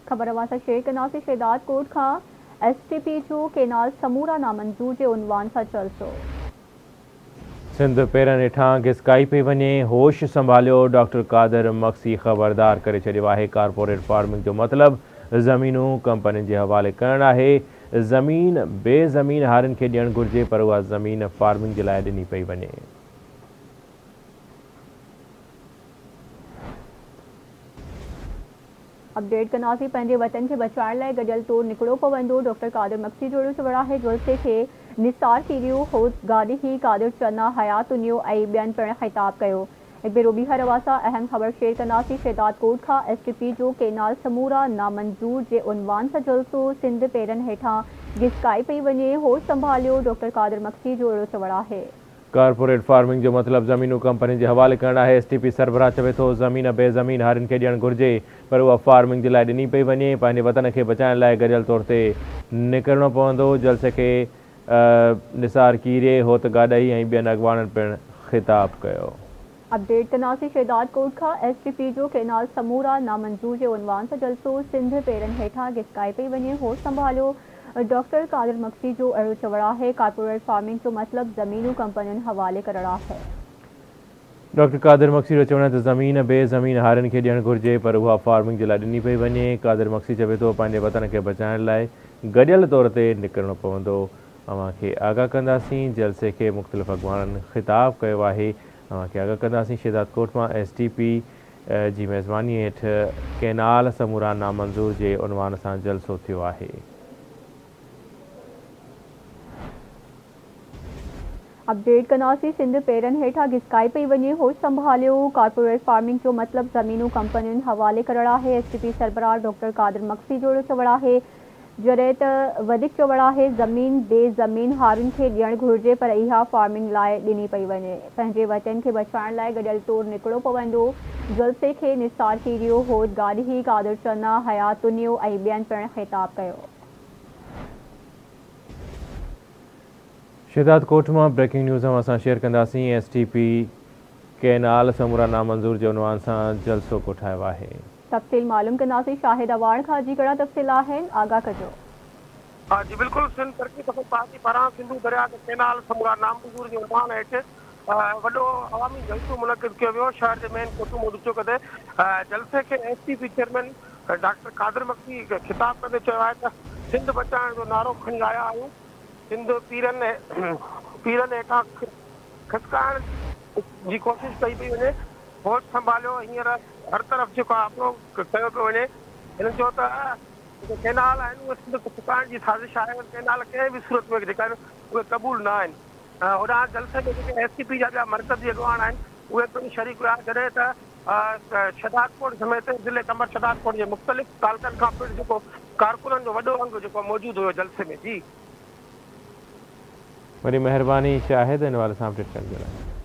خبر اوهان سان شيئر ڪنداسين شهدادڪوٽ کان ايس ٽي پي جو ڪينال سمورا نامنظور جي عنوان سان جلسو. سنڌ پيرن هيٺان گسڪائي پئي وڃي، هوش سنڀاليو، ڊاڪٽر قادر مگسي خبردار ڪري ڇڏيو آهي، ڪارپوريٽ فارمنگ جو مطلب زمينون ڪمپنين جي حوالي ڪرڻ آهي، زمين بي زمين هارين کي ڏيڻ گهرجي پر اها زمين فارمنگ جي لاء ڏني پئي وڃي. اپڊيٽ ڪنداسين پنهنجي وطن کي بچائڻ لاء گڏيل طور نڪرڻو پوندو، ڊاڪٽر قادر مگسي جو اهڙو چوڻ آهي، جلسي کي نثار کيريو، هوت گاڏهي، قادر چنا، حيات تنيو ۽ ٻين پڻ خطاب ڪيو. هڪ ڀيرو ٻيهر اوهان سان اهم خبر شيئر ڪنداسين شهدادڪوٽ کان ايس ٽي پي جو ڪينال سمورا نامنظور جي عنوان سان جلسو، سنڌ پيرن هيٺان گسڪائي پئي وڃي، هوش سنڀاليو، ڊاڪٽر قادر مگسي جو اهڙو چوڻ آهي. ڪارپوريٽ فارمنگ جو مطلب زمينون ڪمپنين جي حوالي ڪرڻ آهي، ايس ٽي پي سربراهه چوي ٿو زمين بي زمين هارين کي ڏيڻ گهرجي پر اها فارمنگ جي لاء ڏني پئي وڃي، پنهنجي وطن کي بچائڻ لاء گڏيل طور تي نڪرڻو پوندو، جلسي کي نثار کيري، هوت گاڏهي ۽ ٻين اڳواڻن پڻ خطاب ڪيو. اپڊيٽ ڪنداسين شهدادڪوٽ کان ايس ٽي پي جو ڪينال سمورا نامنظور جي عنوان سان جلسو، سنڌ پيرن هيٺان گسڪائي پئي وڃي، هوش سنڀاليو، ڊاڪٽر قادر مگسي جو اهڙو چوڻ آهي، ڪارپوريٽ فارمنگ جو مطلب زمينون ڪمپنين حوالي ڪرڻ آهي. ڊاڪٽر قادر مگسي جو چوڻ آهي ته زمين بي زمين هارين کي ڏيڻ گهرجي پر اها فارمنگ جي لاء ڏني پئي وڃي، قادر مگسي چوي ٿو پنهنجي وطن کي بچائڻ لاء گڏيل طور تي نڪرڻو پوندو، اوهان کي آگاهه ڪنداسين، جلسي کي مختلف اڳواڻن خطاب ڪيو آهي، اوهان کي آگاهه ڪنداسين شهدادڪوٽ مان ايس ٽي پي جي ميزباني هيٺ ڪئنال سمورا نامنظور جي عنوان سان جلسو ٿيو آهي. اپڊيٽ ڪنداسين سنڌ پيرن هيٺان گسڪائي پئي وڃي، هوش سنڀاليو، ڪارپوريٽ فارمنگ جو مطلب زمينون ڪمپنين حوالي ڪرڻ آهي، ايس ٽي پي سربراهه ڊاڪٽر قادر مگسي جو اهڙو چوڻ آهي، جڏهن ته وڌيڪ چوڻ آهي زمين بي زمين هارين کي ڏيڻ گهرجي پر اها فارمنگ لاء ڏني پئي وڃي. پنهنجي وطن کي بچائڻ لاء گڏيل طور نڪرڻو پوندو. جلسي کي نثار کيريو، هوت گاڏهي، قادر چنا، حيات تنيو ۽ ٻين پڻ خطاب ڪيو. شهدادڪوٽ مان بريڪنگ نيوز اوهان سان شيئر ڪنداسين، ايس ٽي پي ڪئنال سمورا نامنظور جي عنوان سان جلسو ڪوٺايو آهي. تفصيل معلوم ڪنداسين شاهد اعواڻ کان جي ڪهڙا تفصيل آهن آگاهه ڪجو. جي بلڪل سنڌ ترقي پسند پارٽي پاران سنڌو درياء جا ڪئنال سمورا نامنظور جي عنوان هيٺ وڏو عوامي جلسو منعقد ڪيو ويو شهر جي مين ڪوٽو موٽر چوڪ تي جلسي کي S T P chairman doctor Qadir Magsi خطاب ڪندي چيو آهي ته سنڌ بچائڻ جو نعرو کڻي آيا آهيون سنڌ پيرن پيرن هيٺان کسڪائڻ جي ڪوشش ڪئي پئي وڃي هوش سنڀاليو، هينئر هر طرف جيڪو آهي حملو ڪيو پيو وڃي. هنن چيو ته جيڪي ڪئنال آهن اهي سنڌ کي سڪائڻ جي سازش آهي، اهي ڪئنال ڪنهن به صورت ۾ جيڪا آهن اهي قبول نه آهن. هوڏانهن جلسي ۾ جيڪي ايس ٽي پي جا ٻيا مرڪزي اڳواڻ آهن اهي پڻ شريڪ هيا، جڏهن ته شهدادڪوٽ سميت ضلعي قمر شهدادڪوٽ جي مختلف تعلقن کان پڻ جيڪو ڪارڪنن جو وڏو انگ جيڪو موجود هيو جلسي ۾. جي. وڏي مهرباني شاهد ان حوالي سان اپڊيٽ ڪرڻ جي لاء.